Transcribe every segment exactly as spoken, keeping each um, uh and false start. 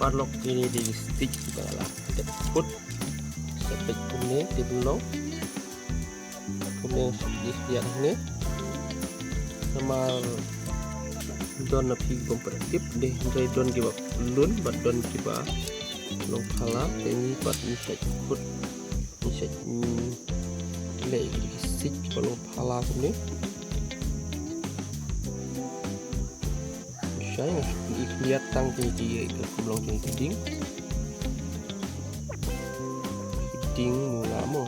Paralok, kine dei ki stitch kiba nga la dep khot. Sa peit kumne, te ban long kumne, sa peit ïa hangne. Namar don na phi bym pat tip, dei hynrei don kiba lun bad don kiba long phala, te ngi pat ngi sa khot, ngi sa, mm, leh ïa ki stitch kiba long phala kumne. Shai, nga shu pynkhlieh tang ki, ki, ki kum long ki, ki ding. Ki ding mula mo.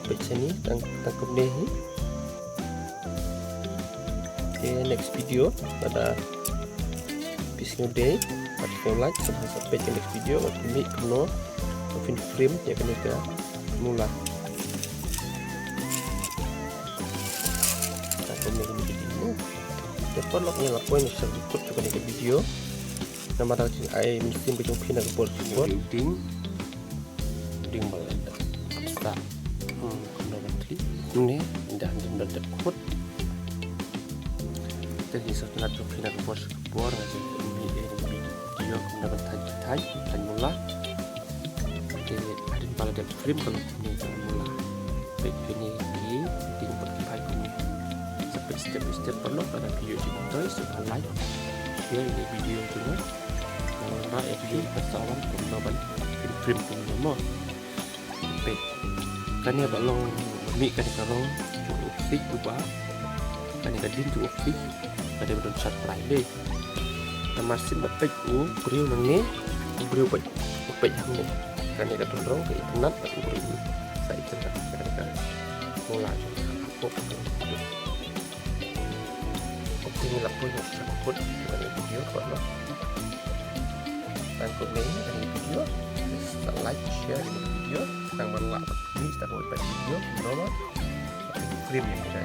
Peit shane, tang, tang kumne hi. Okay, next video, lada phi sngewdei, lada phi like, sa peit ka next video, ngan pynmih kumno ba phin frame ïa kane ka mula. Tang kumne, kumne ki ding mo. Te paralok, ngi la poi na sha kut jong kane ka video. Namar da jing ai mynsiem ka jong phi na ka por ka por. Ding. Ding ba la dep. Sa. Hmm, kumno ban khlieh. Kumne, ynda ding ba la dep khot. Te ngi sa tnat jong phi na ka por ka por, nga sa pynmih ïa ka video kumno ban thaiñ, thaiñ, thaiñ mula. Te hadien ba la dep frame ka long kumne ka mula. Peit kine ki ding bad ki phai kumne. Sa peit step by step paralok, lada phi ïoh jingmyntoi sa like, share ïa ka video jong nga. Ngan wanrah ïa ka video ba sa wan kumno ban frame kumne mo. Peit. Kane ba long mih, kane ka rong jong u khlieh uba, kane ka ding jong u khlieh. Kane ba don shad trai lei. Namar shisien ba peit u briew nangne, u briew ba u peit hangne. Kane ka don rong ka itynnad bad u briew u sa itynnad. Kane ka mula jong u. Okay, ngi la poi na sha kut jong kane ka video paralok. Tang kumne ïa kane ka video. Sa like, share ïa kane ka video. Tang ban lah ban mih sa kawei pat ka video, kumno ba phin frame ïa kane.